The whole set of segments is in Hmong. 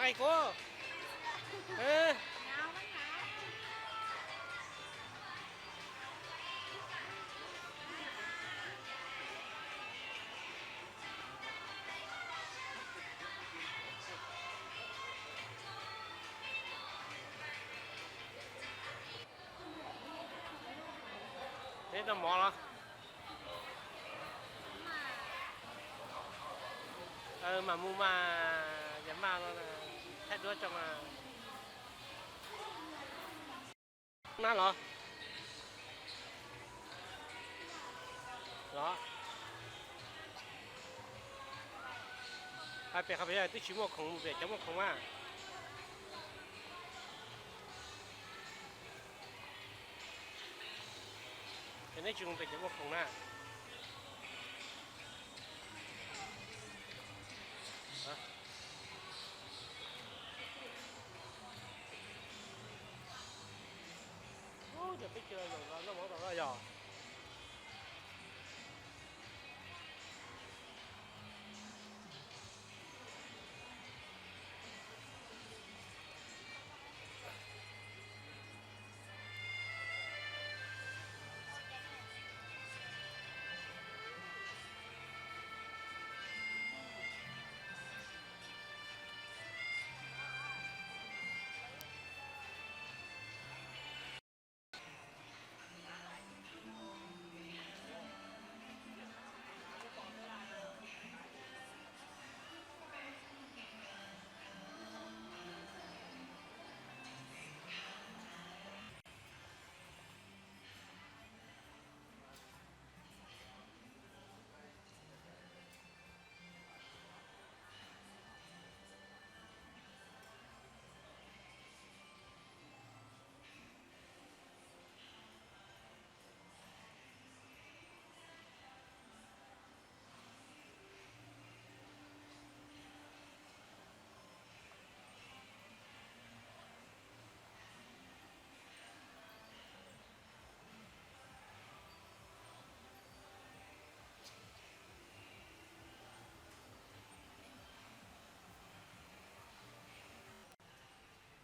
Ai kuv. Neb tau mov los? Mam mus mas, yog maj no, thaij duab tso mas. Nab los? Los. Hais pem qhov pem twb tsis muaj khoom, mus pem cov muaj khoom mas. Ces neb tsis mus pem cov muaj khoom na. Ub, cov peb cia los zaum noj mov tom no yog.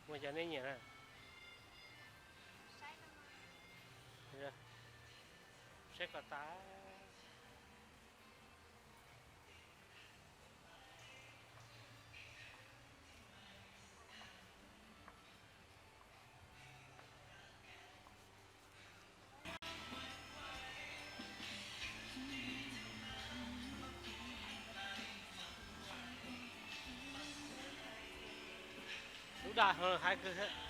Ua cas nej nyiam na? Saib kom tas. Lub dag hais kawg.